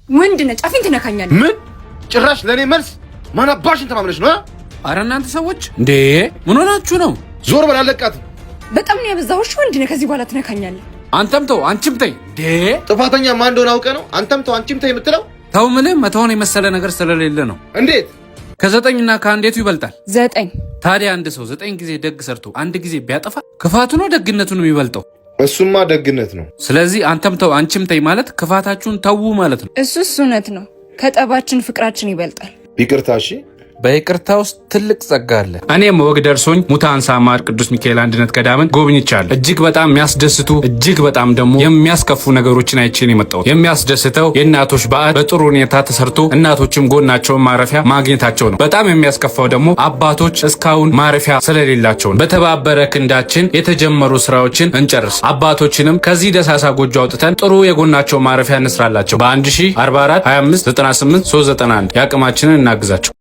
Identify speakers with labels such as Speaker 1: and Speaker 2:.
Speaker 1: ወንድ ነህ፣ ጫፌን ትነካኛለህ።
Speaker 2: ምን ጭራሽ ለእኔ መልስ ማናባሽን ተማምነሽ ነው?
Speaker 3: አረ እናንተ ሰዎች እንዴ ምን ሆናችሁ ነው?
Speaker 2: ዞር በል፣ አለቃትም።
Speaker 1: በጣም ነው ያበዛኸው። ወንድ ነህ፣ ከዚህ በኋላ ትነካኛለህ።
Speaker 3: አንተም ተው አንቺም ተይ። እንዴ
Speaker 2: ጥፋተኛ ማን እንደሆነ አውቀህ ነው አንተም ተው አንቺም ተይ የምትለው?
Speaker 3: ተው ምልህ መተውን የመሰለ ነገር ስለሌለ ነው።
Speaker 2: እንዴት?
Speaker 3: ከዘጠኝና ከአንዴቱ ይበልጣል?
Speaker 1: 9።
Speaker 3: ታዲያ አንድ ሰው 9 ጊዜ ደግ ሰርቶ አንድ ጊዜ ቢያጠፋ ክፋቱ ነው ደግነቱ ነው የሚበልጠው?
Speaker 2: እሱማ ደግነት ነው።
Speaker 3: ስለዚህ አንተም ተው አንቺም ተይ ማለት ክፋታችሁን ተዉ ማለት ነው።
Speaker 1: እሱስ እውነት ነው። ከጠባችን ፍቅራችን ይበልጣል።
Speaker 2: ይቅርታ እሺ።
Speaker 3: በይቅርታ ውስጥ ትልቅ ጸጋ አለ። እኔም ወግ ደርሶኝ ሙታንሳ ማር ቅዱስ ሚካኤል አንድነት ገዳምን ጎብኝቻለሁ። እጅግ በጣም የሚያስደስቱ እጅግ በጣም ደግሞ የሚያስከፉ ነገሮችን አይቼ ነው የመጣሁት። የሚያስደስተው የእናቶች በዓል በጥሩ ሁኔታ ተሰርቶ እናቶችም ጎናቸውን ማረፊያ ማግኘታቸው ነው። በጣም የሚያስከፋው ደግሞ አባቶች እስካሁን ማረፊያ ስለሌላቸው ነው። በተባበረ ክንዳችን የተጀመሩ ስራዎችን እንጨርስ። አባቶችንም ከዚህ ደሳሳ ጎጆ አውጥተን ጥሩ የጎናቸው ማረፊያ እንስራላቸው። በ1044 25 98 391 የአቅማችንን እናግዛቸው።